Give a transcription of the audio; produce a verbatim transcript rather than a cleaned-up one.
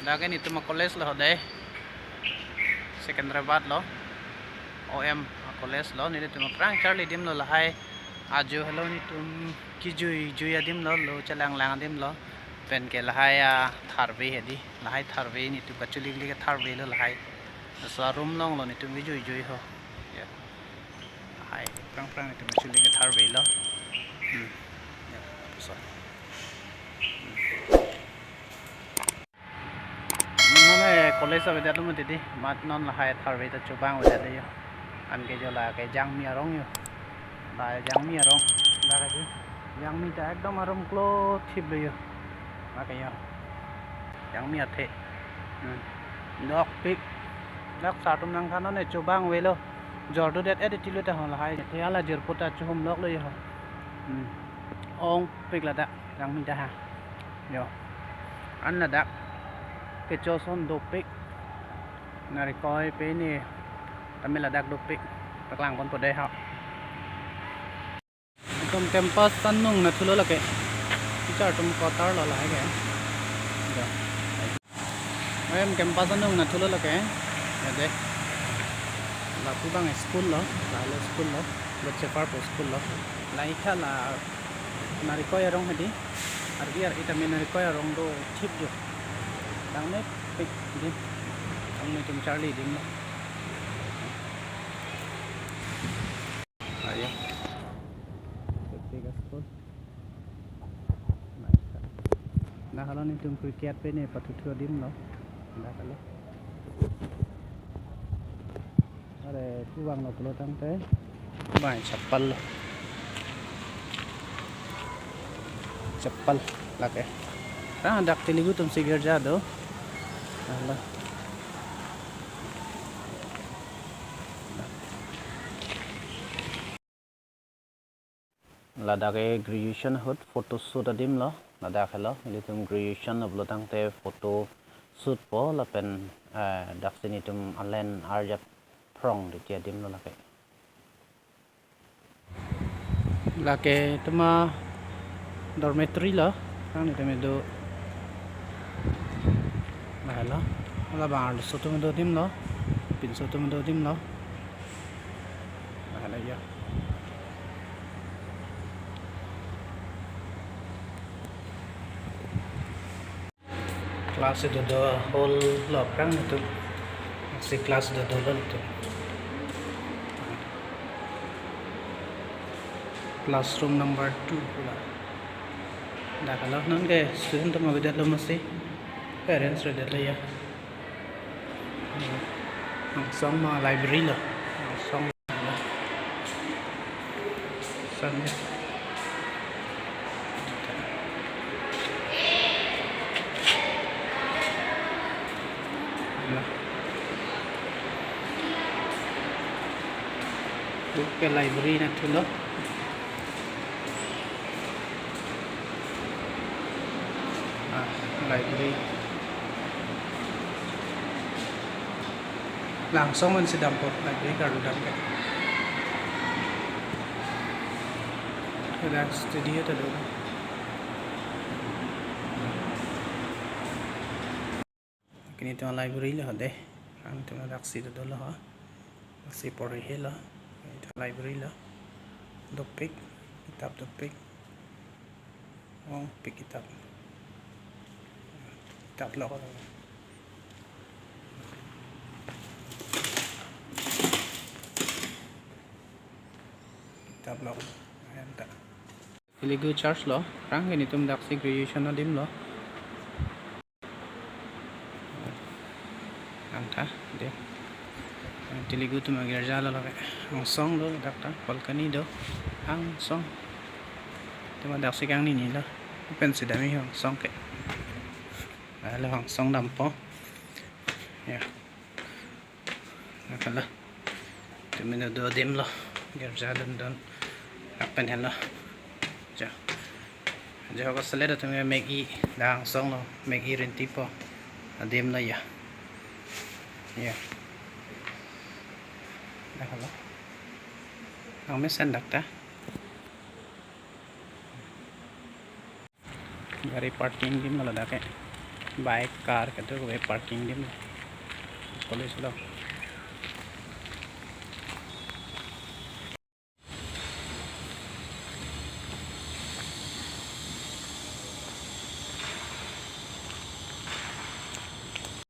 Lake netum a-college lo hode. Secunderabad lo. O M a-college lo. Netum aphrang charli adim lo lahai. Ajo helo netum kejui jui adim lo, lo chelanglang adim lo. Pen ke lahai a-tharve hedi. Lahai tharve netum kachulik lik a-tharve lo lahai. Laso a-room along lo netum kejui jui ho. Ya. Lahai aphrang aphrang netum kachulik a-tharve lo. Hmm. Ya. So. Hmm. Non, eh, college avedet lo mati di, mat non lahai tharve ta chobang avedet lo yo. Anke jo lake Jangmi arong yo. La Jangmi arong. Lake di. Jangmi ta ekdom arum klo thip lo yo. Lake yo. Jangmi athe. Hmm. Dokpik. Dak sartum nangthan non ne chobang avelo. Jor dodet et tilo ta ho lahai. Te hala jirpo ta chuhum lok lo yo. Hmm. Ongpik ladak. Jangmi ta ha. Yo. An ladak kecho ason dopik. Narikoi pen ne tame ladak dopik. Paklang ponpo dei ha. Netum campus anung nathu lo lake. Teacher atum quarter lo lahai ke. Yo. O M campus anung nathu lo lake. Ya dei. Lapu abang school lo, lalo school lo, lo chepar po school lo. Lahai tha la Narikoi arong hedi. Arvi ar-i tame Narikoi arong do thip jo. Dang ne pik di. Dang netum charli adim lo. Ayo. Pik pik school. Nice. Dak hala netum cricket pen ne pathuthu adim lo. Dak hala. Are, kevang lo pulo tangte. Bai, chappal lo. Chappal lake. Ah, dak Telugu atum si girja do. Hala. Ladak ke graduation ahut photo shoot adim lo, ladak helo, ilitum graduation lo pulo tangte photo shoot po lapen, eh, daksi netum alen arjap phrong titi adim lo lake. Lake netum a-dormitory lo, kang netum do. Lahelo, labang arloso atum do adim lo, pinso atum do adim lo. Lahelo ya. Class dodo hall lo aphrang netum. Si class dodo lo netum. Classroom number two pula. Dak hala non ke student atum avedet lo masi. Parents avedet lo ya. Angsong ma library lo. Angsong. Sunday. Book ke library nathu lo. Ah, library. Langsong man si dampo, library karlu dam ke. Ada studio ta do. Kini netum library lo hode. An netum daksi dodo lo ha. Daksi porhi lo. Netum library lo. Dopik, kitab dopik. Ongpik kitab. Kitab lo. Kitab lo. Ayan ta. Telugu church lo, aphrang ke netum daksi graduation adim lo. Angtha, de. Telugu atum agirja lo lake. Angsong lo dak ta, balcony do. Angsong. Netum daksi kangni ni lo. Open si dami angsong ke. Lahelo angsong dampo. Ya. Lahelo. Netum do adim lo. Girja dun dun. Lapen helo. Ja. Ja ko sele do netum Maggi dak angsong lo. Maggi rinti po. Adim lo ya. Ya. Lahelo. Nang mesen dak ta. Gari parking adim lo ladak ke. Bike, car kadokave parking adim, college along.